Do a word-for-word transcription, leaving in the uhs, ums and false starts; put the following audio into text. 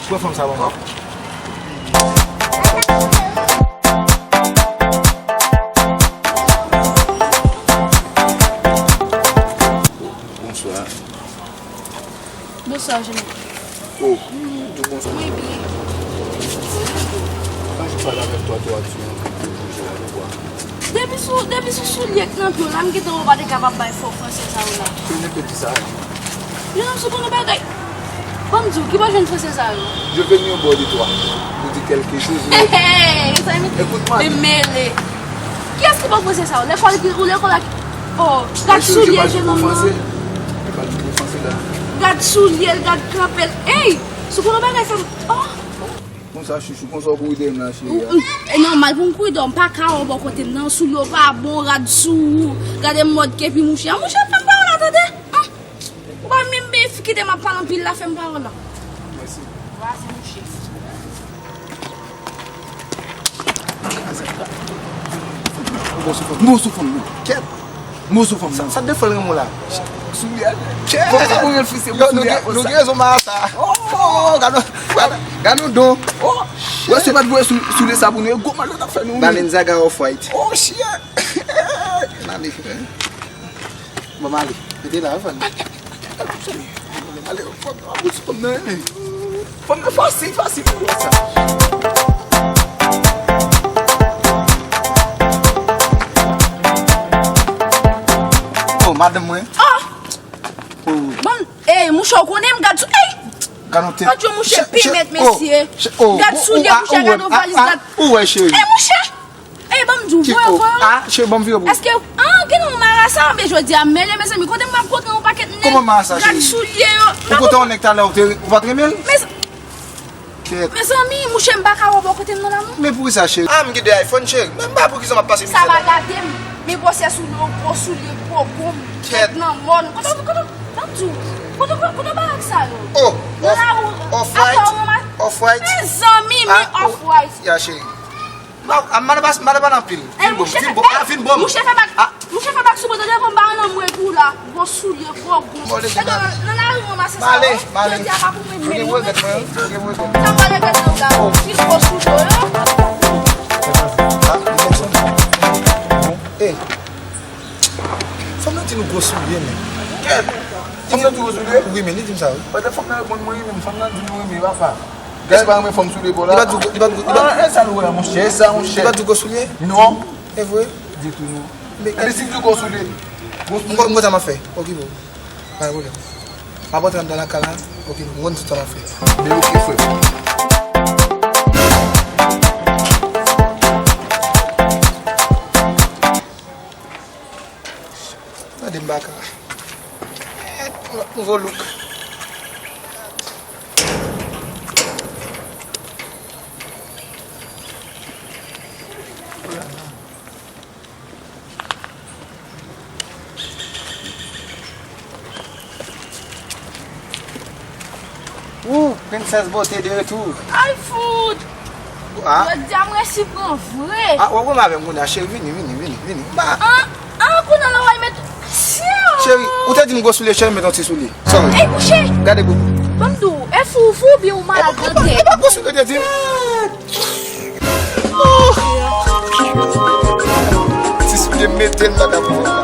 Pran fanm sa ban mwen. Bonswa. Bonswa, Jeannette. Oh, tou bonswa. Mwen byen. Mwen jis pale avèk twa, twa ti an pou jou a, nou vwa. Depi sou, depi sou soulye k nan pye w la, m gentan wè w pa te kapab bay fo fransè sa yo la. Ke nèg te di sa? Jeune homme, sou konn yon bagay. Ban m di w, ki bò jwenn fransè sa yo? Je venais au bord de toi pour dire quelque chose, mais... Hey, hey, mezanmi. Écoute-moi. Mwen mele. Kiyès ki ba w fransè sa yo? Lekòl ki, ou lekòl ak, oh, gad soulye, jeune homme nan. Gad soulye l, gad kanpe l. Hey, sou konn yon bagay fè m, oh. Konsa, chouchou, konsa w kouri dèyè m la, cheri a. E nòmal pou m kouri dèyè w, m pa ka wè w bò kote m nan, soulye w pa bon, rad sou ou, gade mòd kepi mouche a, mouche fè m pawòl la, tande. Ou pa menm kite m ap pale anpil la, fè m pawòl la. Mèsi. Vwazen mouche. Mo sou fanm. Mo sou fanm, non. Kèt. Mo sou fanm, non. Sa, sa defo l renmen w la. Soulye. Kèt. Bon, sa pou mwen fise pou soulye. Nou gen rezon marasa. Oh, gad nou, gad, gad nou don. Oh, shit. Wè, se pa t voye sou, soulye sa pou nou, e gwo mal yo t ap fè nou. Balenciaga Off-White. Oh, shit. Mami, frè. Bon, m ale. Rete la, wi, fanm. Ale, fanm nan, wi. Fanm nan fasil, fasil pou sa. Oh, madanm mwen. Oh! Oh. Bon, ey, mouche, w konnen m gad sou, ey! Gad yon tèt. Adyo, mouche, pi nèt, mesye. Gad soulye, mouche, gad yon valiz, gad. Ou wè, cheri. Ey, mouche! Ey, ban m di w, voye, voye. Ah, cheri, ban m vire pou ou. Èske, ah, gen yon marasa, men jodi a, mele, mezanmi, kote m ap kontre yon pakèt nèg. Kòman marasa, cheri? Gad soulye yo. Ou kontre yon nèg talè, ou te, ou pa t renmen l? Kèt. Mezanmi, mouche, m pa ka wè w bò kote m nan la, non. Men poukisa, cheri? Ah, m gen de iPhone, cheri. Men m pa poukisa m ap pase mizè la. Sa pa gate m. Men gwosè soulye w, gwo soulye, gwo gonm. Kèt. Tèt nan mòn. Kote, kote, ban m di w. Kote, kote, kote bagay sa yo? Oh, nan la ou, Off-White. Off-White. Mezanmi, men Off-White. Ya, cheri. M a, m a, m a, m a, m a anpil. Vin bon, vin bon, ah, vin bon. Mouche fè bak, mouche fè bak sou mwen, tande, pou m ba nan mwen pou la. Gwo soulye, gwo gwo. Nan, nan lari m ranmase sa yo. Jodi a pa pou mwen menm non, mesye. Sa pa regrèt nan w la, wi. Gwo soulye yo. Fanm nan di nou gwo soulye, men. Fanm nan di gwo soulye? Wi, men li di m sa, wi. Pandan fanm nan reponn mwen, wi, men fanm nan di nou renmen papa. Gade pa mwen fanm soulye pa w la. Li pa di, li pa di, li pa... Ah, e sa l wè a, monchè, e sa, monchè. Li pa di gwo soulye? Non. E vre? Ditou, non. Men e si l di gwo soulye? Gwo soulye. M konn, m konn sa m ap fè. Ok, bro. Pa gen pwoblèm. M ap rantre anndan lakay la. Ok, bro. M konn tout sa m ap fè. Men ok, frè. Tande m baka. Nouvo look. Ou, Princess Beauté de retour. Ay, fout! Ah. Jodi a m resi pran vre. Ah, w ap pran avè m kounye a, cheri, vini, vini, vini, vini. Ba. Ah, ah, kounye a la w al met. Cheri, ou te di m gwo soulye, cheri, met yon ti soulye. Sorry. Ey, mouche! Gade bout. Ban m di w, e fou, fou, oubyen ou malad nan tèt? E pa gwo soulye, te di m. Ti soulye mete l lakay pou mwen.